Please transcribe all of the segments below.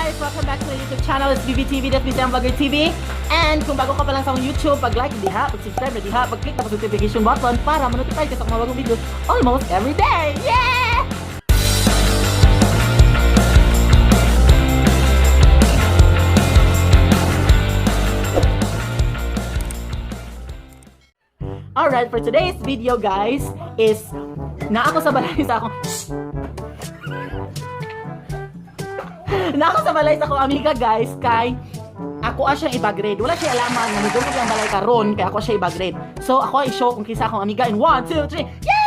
Guys! Welcome back to my YouTube channel. It's BBTV, that's Bisayang Vlogger TV. And kung bago ka pa lang sa akong YouTube, pag-like diha, pag-subscribe na diha, pag-click tapos notification button para ma-notify ka sa akong mga bagong video almost every day. Yeah! Alright, for today's video, guys, is na ako sa balay sa akong na ako sa balay sa akong amiga, guys, kay ako siyang i-bagrade. Wala siya alaman nga nidungog ang balay karon kay ako siya i-bagrade. So ako i-show kung kinsa akong amiga in 1 2 3. Yay!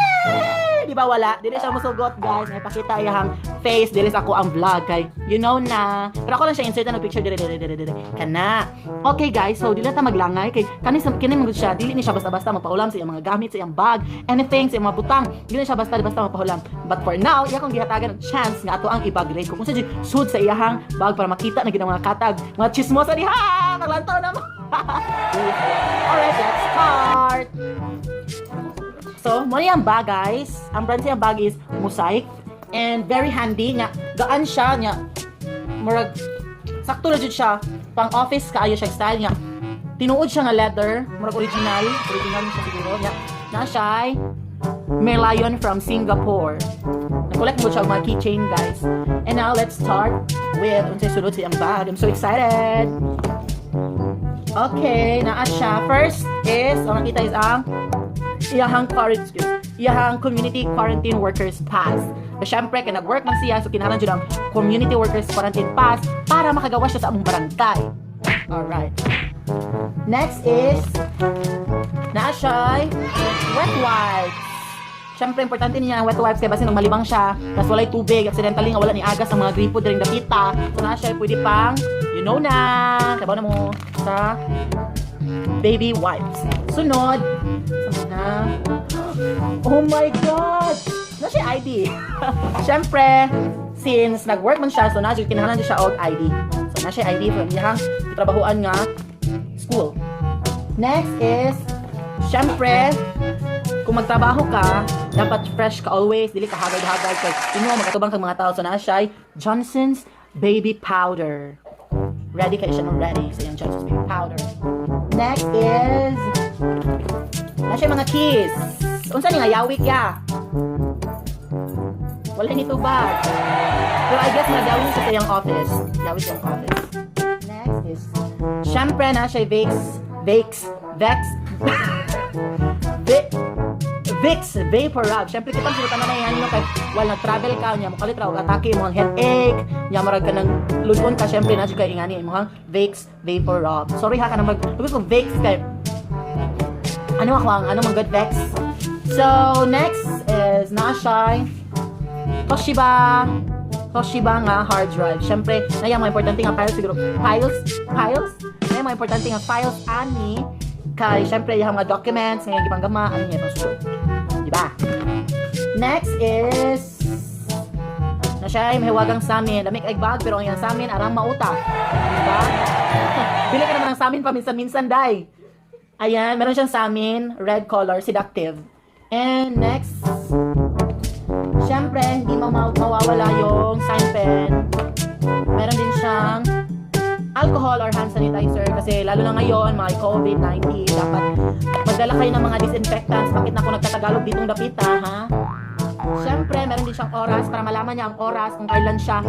Di ba wala? Dili siya musugot, guys. May pakita iyang face dili sa ako ang vlog kay you know na. Pero ako lang siya insert na picture dire dire dire dire. Kana. Okay guys, so dili ta maglangay kay kani sa kini man gud siya, dili ni siya basta-basta magpaulam sa iyang mga gamit, sa iyang bag, anything, sa iyang mga butang. Dili siya basta-basta magpahulam. But for now, iya kong gihatagan og chance nga ato ang i-bagrade ko kung sa sud sa iyahang bag para makita na gid ang mga katag, mga chismosa diha. Maglantaw na mo. Alright, let's start. So, mo ni ang bag, guys. Ang brand sa bag is Mosaic and very handy nga. Gaan siya nya. Murag sakto na jud siya. Pang office kaayo siya style niya. Tinuod siya nga leather, murag original, original siya siguro nya. Na siya ay Merlion from Singapore. Nag-collect mo siya og mga keychain, guys. And now let's start with unsay sulod sa iyang bag. I'm so excited. Okay, naa siya. First is, ang nakita is ang iyahang quarantine, iyahang community quarantine workers pass. So, syempre, kay nag-work man siya, so kinahanglan jud ang community workers quarantine pass para makagawa siya sa among barangay. Alright. Next is, naa siya wet wipes. Syempre, importante niya ang wet wipes kay basin malibang siya, tapos walay tubig, accidentally nga wala ni agas ang mga gripo diring dapita. So naa siya pwede pang, you know na, kabaw na mo sa baby wipes. Sunod, sama na. Oh my God! Na siya ID. Syempre, since nag-work man siya, so na kinahanglan siya og ID. So na siya ID from iyang trabahuan nga school. Next is, syempre, kung magtrabaho ka, dapat fresh ka always, dili ka hagad-hagad kay ino makatubang kang mga tao. So naa siya Johnson's Baby Powder. Ready kay siya no ready sa iyang Johnson's Baby Powder. Next is naa siya mga keys. Unsa ni nga yawik ya? Wala ni tubag. Pero I guess nagyawik siya sa iyang office. Yawik sa iyang office. Next is, syempre na siya Vicks, Vicks, Vex, Vicks Vapor Rub. Syempre kitang sila tanan na yan no kay while nag-travel ka nya mo kalit ra og atake imong headache, nya marag ka nang lulon ka, syempre na siya kay ingani imong Vicks Vapor Rub. Sorry ha, kanang mag ko Vicks kay ano ako ang ano man good Vex. So next is na siya Toshiba Toshiba nga hard drive. Syempre, na yung mga importante nga files siguro. Files? Files? Na yung mga importante nga files ani kay syempre yung mga documents nga gipanggama ano niya pang. Diba? Next is na siya ay mahiwagang samin. Lamig ay bag pero ang iyang samin arang mauta. Diba? Bili ka naman ng samin paminsan-minsan, day. Ayan, meron siyang samin, red color, seductive. And next, syempre, hindi mawawala yung sign pen. Meron din siyang alcohol or hand sanitizer kasi lalo na ngayon, mga COVID-19, dapat magdala kayo ng mga disinfectants. Bakit na ako nagtatagalog ditong dapita, ha? Syempre, meron din siyang oras para malaman niya ang oras kung kailan siya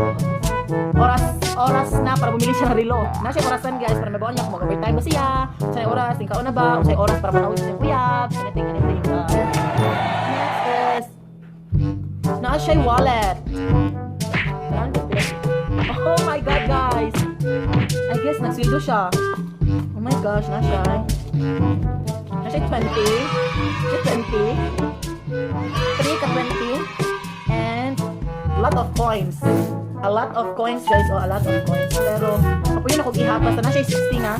oras oras na para bumili siya ng relo. Na siya orasan, guys, para mabaon niya kung mag-overtime ba siya, sa oras, tingkaon na ba, o sa oras para manawag siya uyab, anything, anything. Next is, naa siya wallet. Oh my God, guys! I guess nagsweldo siya. Oh my gosh, na siya. Na siya 20. Siya 20. 3 ka 20. And lot of coins. A lot of coins, guys. Oh, a lot of coins. Pero, kapuyo na kog ihapas. Na siya 60 nga.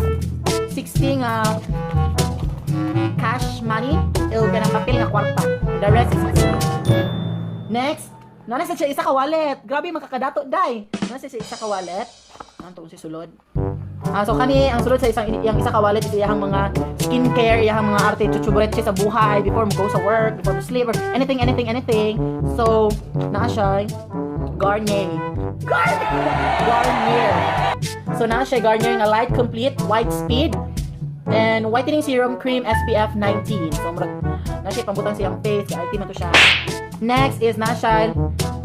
60 nga cash money. Il ganang papel nga kwarta. The rest is next. Nana sa siya isa ka wallet. Grabe makakadato day. Nana siya isa ka wallet. Ano to si sulod? Ah, so kani ang sulod sa isang iyang isa ka wallet is iyang mga skincare, iyang mga arte chuchuburetche sa buhay before mo go sa work, before mo sleep or anything, anything, anything. So, naa siya Garnier. Garnier. Garnier. So naa siya Garnier nga Light Complete White Speed and Whitening Serum Cream SPF 19. So murag naa siya pambutang siyang face, kay man to siya. Next is naa siya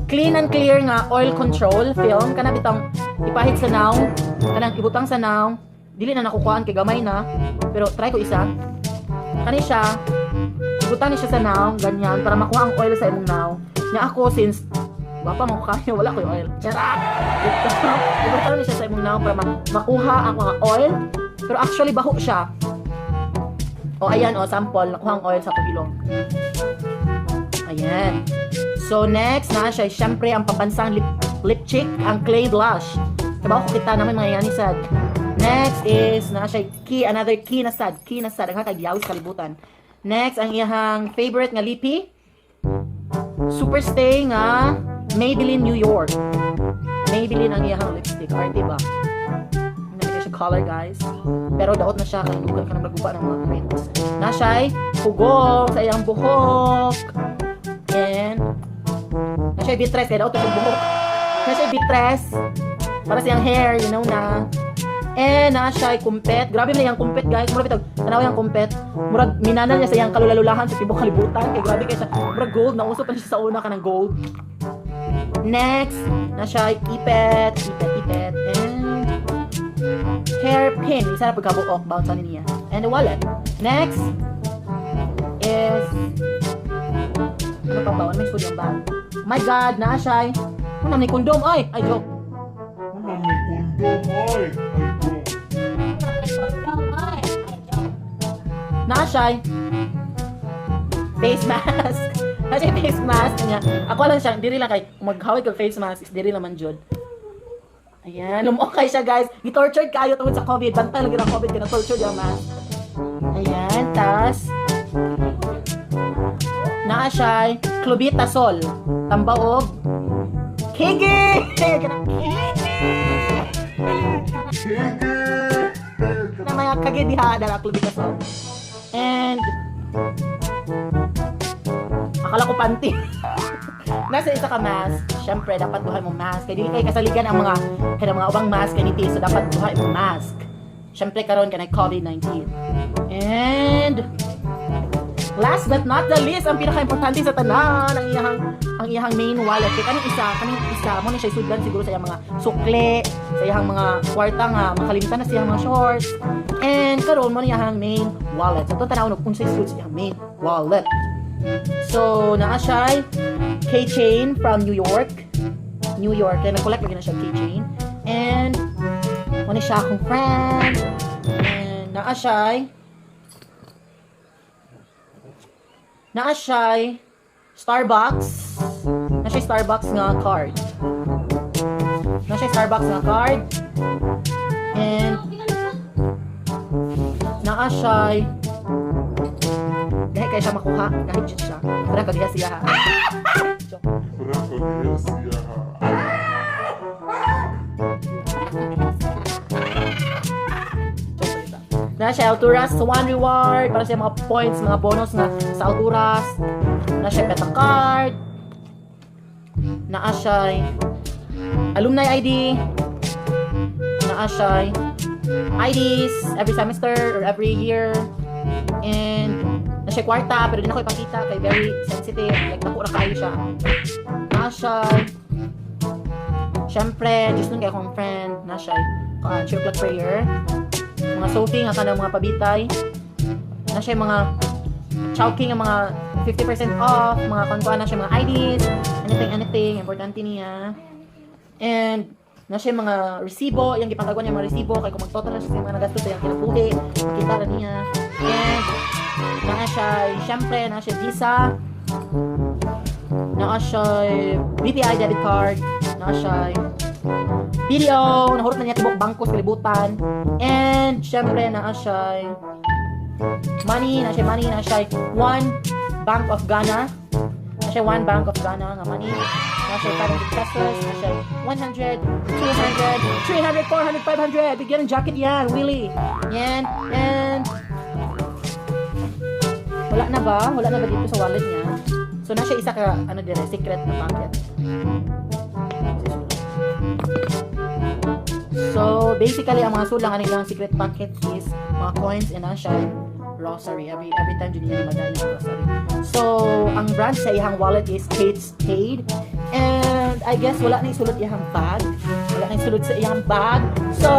Clean and Clear nga oil control film, kana bitang ipahid sa nawong, kanang ibutang sa nawong, dili na nakukuhaan kay gamay na, pero try ko isa. Kani siya, ibutang ni siya sa nawong, ganyan, para makuha ang oil sa imong nawong. Nya ako, since wapa mo kayo, wala ko yung oil. Charot! Ibutang ni siya sa imong nawong para makuha ang mga oil. Pero actually, baho siya. O, ayan, o, sample. Nakuha ang oil sa akong ilong. Ayan. So, next na siya, syempre, ang pambansang lip cheek, ang Clay Blush. Kabaw ko kita naman mga yani sad. Next is, na siya key, another key na sad. Key na sad. Ang kagyaw sa kalibutan. Next, ang iyahang favorite nga lippy, Superstay nga Maybelline New York. Maybelline ang iyahang lipstick. Arte ba? Hindi na siya color, guys. Pero daot na siya. Kanang dugan ka nang naguba ng mga prints. Na siya'y pugong sa iyang buhok. And na siya'y bitres. Kaya daot na siyang buhok. Na siya'y bitres. Para sa iyang hair, you know na. And na siya'y kumpet. Grabe na iyang kumpet, guys. Murag bitag, tanaw yung kumpet. Murag minana niya sa iyang kalula-lulahan sa tibok kalibutan. Kay grabe kay siya. Murag gold. Nauso pa siya sa una kanang gold. Next, na siya ipet, ipet, ipet, and hairpin. Isa na pagkabuok, bound sa niya. And the wallet. Next is, ano pa ba? Ano may sud yung bag? My God, na siya. Ano ni kondom? Ay, ay, joke. Ano may kondom ay? Ay, joke. Na siya face mask. Na siya face mask niya. Ako lang siya, diri lang kay maghawid kag face mask is diri lang man jud. Ayan, lumokay siya, guys. Gi-tortured kayo tungod sa COVID. Bantay lagi ng COVID kay na-tortured yung mask. Ayan, tas naa siya clobetasol. Tambaog. Kigi! Kigi! Na mga kagi diha dara clobetasol. And akala ko panty. Nasa isa ka mask. Syempre, dapat duha mo mask. Kay dili kay kasaligan ang mga kay mga ubang mask kay nipis, so dapat duha mo mask. Syempre karon kanay COVID-19. And last but not the least, ang pinaka-importante sa tanan, ang iyahang main wallet. Kay kaning isa mo ni siya sudlan siguro sa iyang mga sukle, sa iyang mga kwarta nga makalimtan na siyang mga shorts. And karon mo ni iyang main wallet. So, ito tanaw no kung sa sud sa iyang main wallet. So, naa siya keychain from New York. New York. Kaya nag-collect lagi na siya keychain. And mo ni siya akong friend. And naa siya Starbucks. Naa siya Starbucks nga card. Naa siya Starbucks nga card. And naa siya dahil kaya siya makuha, kahit siya. Parang kagiha siya ha. Joke. Parang kagiha siya ha. Joke salita. Na siya Alturas One Reward para sa mga points, mga bonus nga sa Alturas. Na siya Peta Card. Naa siya alumni ID. Naa siya IDs every semester or every year. And na siya kwarta pero di na ko ipakita kay very sensitive, like dako ra kaayo siya. Na siya syempre, just nun kay akong friend na siya 3 o'clock prayer. Mga sofi nga kanang mga pabitay. Na siya mga chowking nga mga 50% off, mga kuan na siya mga IDs, anything anything importante niya. And na siya mga resibo, yung gipangtaguan niya mga resibo kay kung magtotal na siya sa mga nagastos sa iyang kinabuhi, makita ra niya. And naa siya, syempre, naa siya Visa, naa siya BPI debit card, naa siya BDO, nahurot na niya tibok bangko sa kalibutan. And syempre naa siya money, naa siya money, naa siya One Bank of Ghana. Naa siya One Bank of Ghana nga money. Naa siya 500 pesos, naa siya 100, 200, 300, 400, 500. Bigyan ng jacket yan, Willie. Yan, and wala na ba? Wala na ba dito sa wallet niya? So, na siya isa ka, ano dire, secret na pocket. So, Basically, ang mga sulang ang ilang secret pocket is mga coins and na siya rosary. Every time jud niya madala ang rosary. So, ang brand sa iyang wallet is Kate Spade. And I guess wala na isulod iyang bag. Wala na isulod sa iyang bag. So,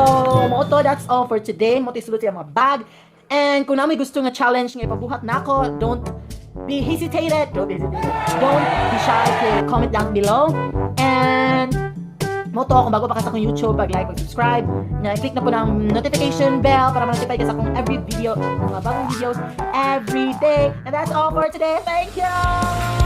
mao to, that's all for today. Mao to isulod sa iyang mga bag. And kung naa moy gusto nga challenge nga ipabuhat nako, don't be hesitated. Don't be hesitated. Don't be shy to comment down below. And mao to, kung bago pa ka sa akong YouTube, pag-like, pag-subscribe, na click na pud ang notification bell para ma-notify ka sa akong every video, mga bagong videos every day. And that's all for today. Thank you!